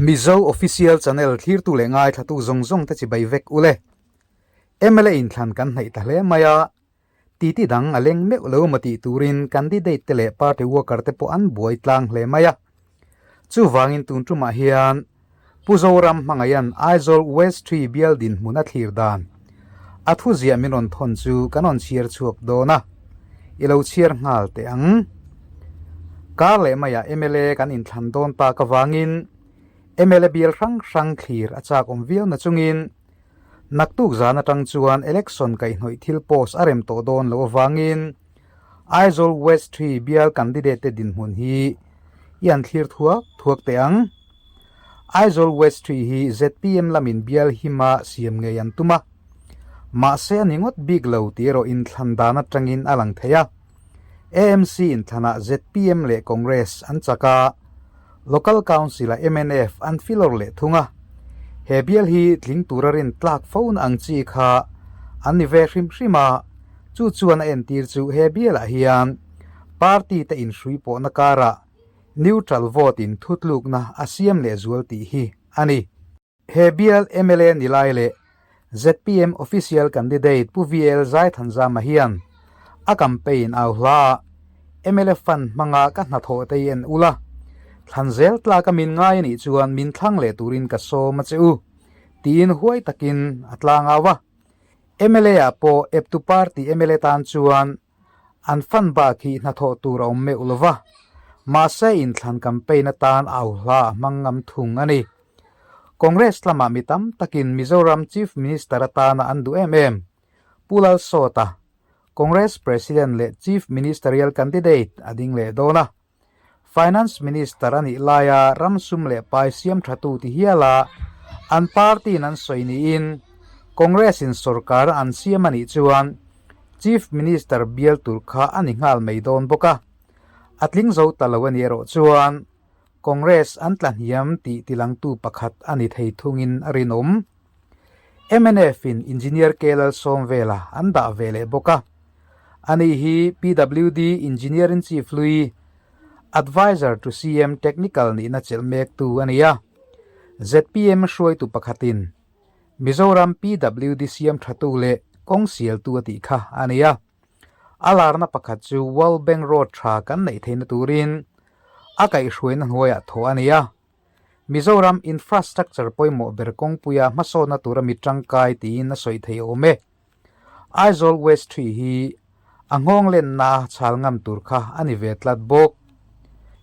Mizo Official Channel thlirtu leh ngaithlatu zawng zawng te chibai vek ule. Mla inthlan kan hnaih ta hle mai a, titi dang a leng meuh lo maw tih turin candidate te leh party worker te pawh an buai tlang hle mai a. Chuvangin tun tumah hian Pu Zoram hmangaihan Aizawl West Tree bial dinhmun a thlir dan a thu ziah min rawn thawn chu kan rawn chhiar chhuak dawn a, i lo chhiar nghal teh ang. Kar leh maiah mla kan inthlan dawn tak avangin mla bial hrang hrang thlir a chak awm viau na chungin naktuk zan atang chuan election kaihhnawih thil post a rem tawh dawn loh avangin Aizawl West Tree bial candidate te dinhmun hi i an thlir thuak thuak teh ang. Aizawl West Tree hi zpm lamin bial hima siam ngei an tum a, mahse a ni ngawt bik lo tih erawh inthlan dan atangin a lang thei a. AMC inthlanah zpm leh Congress an chak a, Local Council-ah mnf an filawr leh thung a. He bial hi tling tura rin tlak fo na ang chi kha an ni ve hrim hrim a, Chu chuan a entir chu he bialah hian party te inhrui pawhna karah neutral vote in thutlukna a siam leh zual tih hi a ni. He bial mla ni lai leh zpm official candidate Pu VL Zaithanzama hian a campaign au hla ah mla fund hmanga ka hnathawh te hi en ula, thlan zel tlaka min ngai anih chuan min thlang leh turin ka sawm a che u tiin huai takin a tlang au a. Mla ah pawh eptu party mla tan chuan an fund bak hi hnathawh tur a awm meuh lo va, mahse inthlan campaign atan au hla a hmang ngam thung a ni. Congress lamah mi tam takin Mizoram Chief Minister atana an duh em em, Pu Lalsawta, Congress President leh Chief Ministerial candidate a ding leh dawn a. Finance Minister a nih laia ram sum leh pai siam thatu ti hiala an party-in an sawi niin Congress-in sorkar an siam a nih chuan Chief Minister bial tur kha a ni nghal mai dawn bawk a. A tling zo ta lo a nih erawh chuan Congress an tla hniam tih tilangtu pakhat a ni thei thungin a rinawm. MNF-in Engineer K Lalsawmvela an dah ve leh bawk a. Ani hi PWD Engineer-in-Chief hlui, Adviser to CM Technical nihna chelh mektu a ni a. Zpm hruaitu pakhatin Mizoram PWD siam thatu leh kawng sialtu a tih kha a ni a. A larna pakhat chu World Bank Road tha kan neih theihna turin a kaihhruaina hnuaiah thawh a ni a. Mizoram infrastructure pawimawh ber kawngpuia hmasawnna tura mi tangkai tiin a sawi thei awm e. Aizawl West Tree hi a nghawng lenna chhal ngam tur kha a ni ve tlat bawk.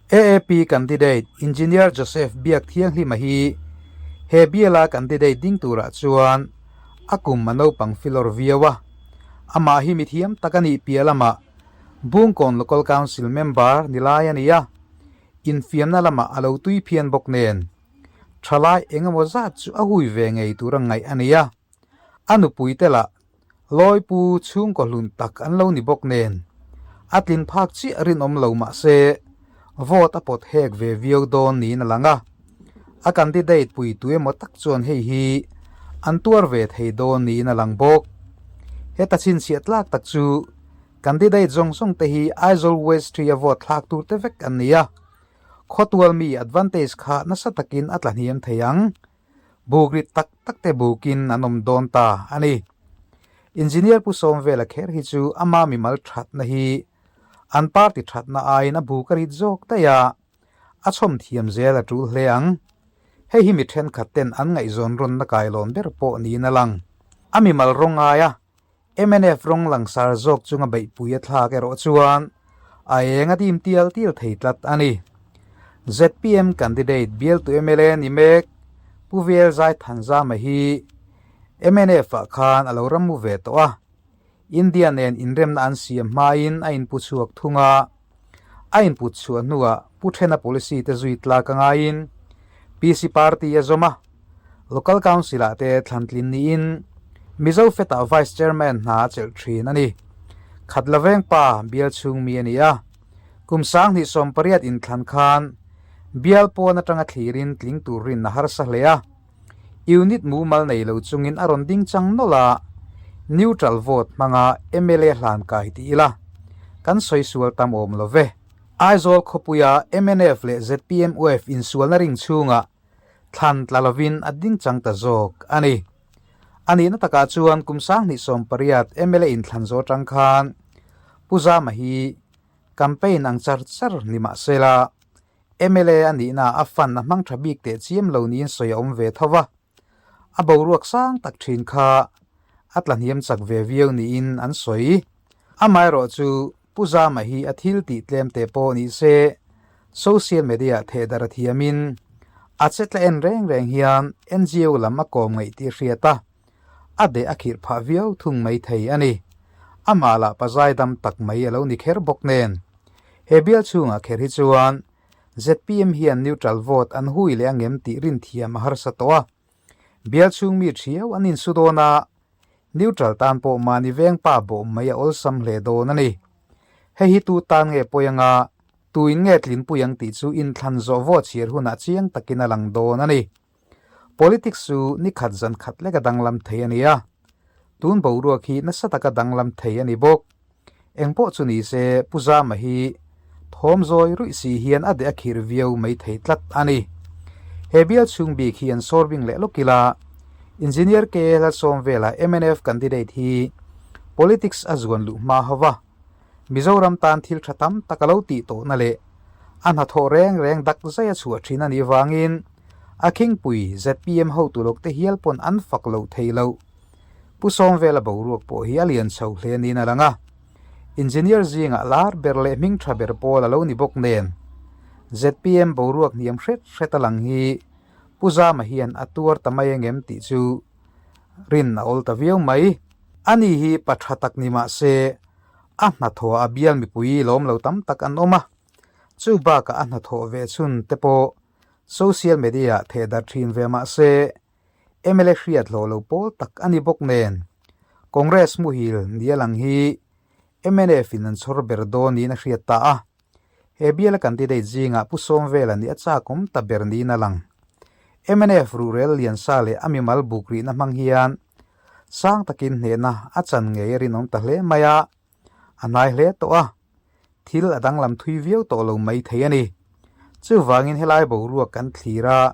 AAP candidate Engineer Joseph Biak Thianghlima hi he biala candidate ding turah chuan a kum a naupang filawr viau a, amah hi mithiam tak a nih piah lamah Bungkawn Local Council member ni lai a ni a. Infiamna lamah a lo tui phian bawk nen, thalai eng emaw zat chu a hui ve ngei tur a ngaih a ni a. A nupui te lah Lawipu chhungkaw hlun tak an lo ni bawk nen, a tlin phak chiah rinawm lo mah se vote a pawt hek ve viau dawn niin a lang a. A candidate pui tu emaw tak chuan hei hi an tuar ve thei dawn niin a lang bawk. Heta chhinchhiah tlak tak chu Candidate zawng zawng te hi Aizawl West Tree a vote thlak tur te vek an ni a, khawtual mi advantage kha nasa takin a tla hniam thei ang. Buk rit tak tak te bukin an awm dawn ta a ni. Engineer Pu Sawmvela kher hi chu ama mimal thatna hi an party thatna aiin a buk a rit zawk daih a, a chhawm thiam zel a tul hle ang. Hei hi mi thenkhat ten an ngaihzawn rawnna kailawn ber pawh niin a lang. A mimal rawng aia Mnf rawng langsar zawk chunga beihpui a thlak erawh chuan a eng a dim tial tial thei tlat a ni. Zpm candidate bialtu mla ni mek Pu VL Zaithanzama hi mnf ah khan a lo rammu ve tawh a, India nen inremna an siam hmain a inpu chhuak thung a, a input chhuah hnuah Pu Thena policy te zui tlak a ngaiin PC party a zawm a, Local Council ah te thlantlin niin Mizo Fed-ah Vice Chairman hna a chelh thin a ni. Khatlaveng pa bial chhung mi a ni a, kum 2018 inthlan khan bial pawn atanga thlirin tling tur rin a harsa hle a, Unit mumal nei lo chungin a rawn ding chang nawlh a, neutral vote hmanga mla hlan kai ti ila kan sawi sual tam awm lo ve. Aizawl khawpuia mnf leh zpmuf insualna ring chhungah. Thlan tla lovin a ding chang ta zawk a ni. A nihna takah chuan kum 2018 mla inthlan zawh atang khan Pu Zama hi campaign ang char char ni mah sela mla a nihna a fund a hmang tha bik teh chiam lo niin sawi a awm ve tho va. A boruak sang tak thin kha a tla hniam chak ve viau niin an sawi. Amaherawhchu Pu Zama hi a thil tih tlem teh pawh ni se, social media thehdar a thiamin a che tla en reng reng hian NGO lam a kawm ngaih tih hriat a, a deh a khirh phah viau thung mai thei a ni. Amah lah pazai dam tak mai a lo ni kher bawk nen. He bial chhungah kher hi chuan zpm hian neutral vote an hui leh angem tih rinthiam a harsa tawh a. Bial chhung mi thiau an insu dawn a, Neutral tan pawh mahni veng pa bawh mai a awlsam hle dawn a ni. Hei hi tu tan nge pawi anga, tuin nge tlinpui ang tih chu inthlan zawh vaw chhir hunah chiang takin a lang dawn a ni. Politics chu ni khat zan khat lek a danglam thei a ni a, tun boruak hi nasa taka danglam thei a ni bawk. Engpawh chu ni se Pu Zama hi thawm zawi ruih si hian a deh a khirh viau mai thei tlat a ni. He bial chhung bik hi an sawr bing leh lawk ila, Engineer KL Sawmvela mnf candidate hi politics a zuan luh hma ho va, Mizoram tan thil tha tam tak a lo tih tawhna leh a hnathawh reng reng dak zai a chhuah thin a nih vangin a khingpui zpm hotu lawk te hial pawn an fak loh thei loh. Pu Sawmvela boruak pawh hi a lian chho hle niin a lang a, Engineer zingah lar ber leh hming tha ber pawl a lo ni bawk nen zpm boruak hniam hret hret a lang hi Pu Zama hian a tuar ta mai engem tih chu rin a awl ta viau mai. Ani hi pa tha tak ni mah se a hnathawh a bial mipui lawm lo tam tak an awm a, chu bakah a hnathawh ve chhun te pawh social media ah theh darh thin ve mah se mla hriat hlawh lo pawl tak a ni bawk nen Congress muhil nia lang hi mnf in an chhawr ber dawn niin a hriat ta a. He biala candidate zingah Pu Sawmvela nih a chakawm ta ber niin a lang. Mnf ruhrel Liansa leh a mimal buk rihna hmang hian sang takin hnehna a chan ngei a rinawm ta hle mai a, a hnai hle tawh a, thil a danglam thui viau tawh lo mai thei a ni. Chuvangin helai boruak kan thlir a,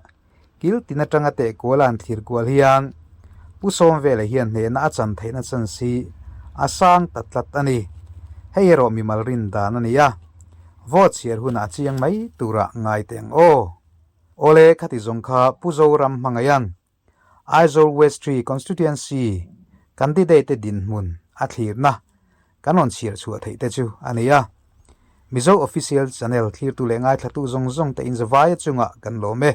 kil tin atanga teh kual a han thlir kual hian Pu Sawmvela hian hnehna a chan theihna chance hi a sang ta tlat a ni. Hei erawh mimal rin dan a ni a, vote chhiar hunah a chiang mai turah ngai teh ang aw. Awle khati zawng kha Pu Zoram hmangaihan Aizawl West Tree Constituency candidate te dinhmun a thlirna kan rawn chhiar chhuah theih te chu a ni a. Mizo Official Channel thlirtu leh ngaithlatu zawng zawng te inzavaia chungah kan lawm e.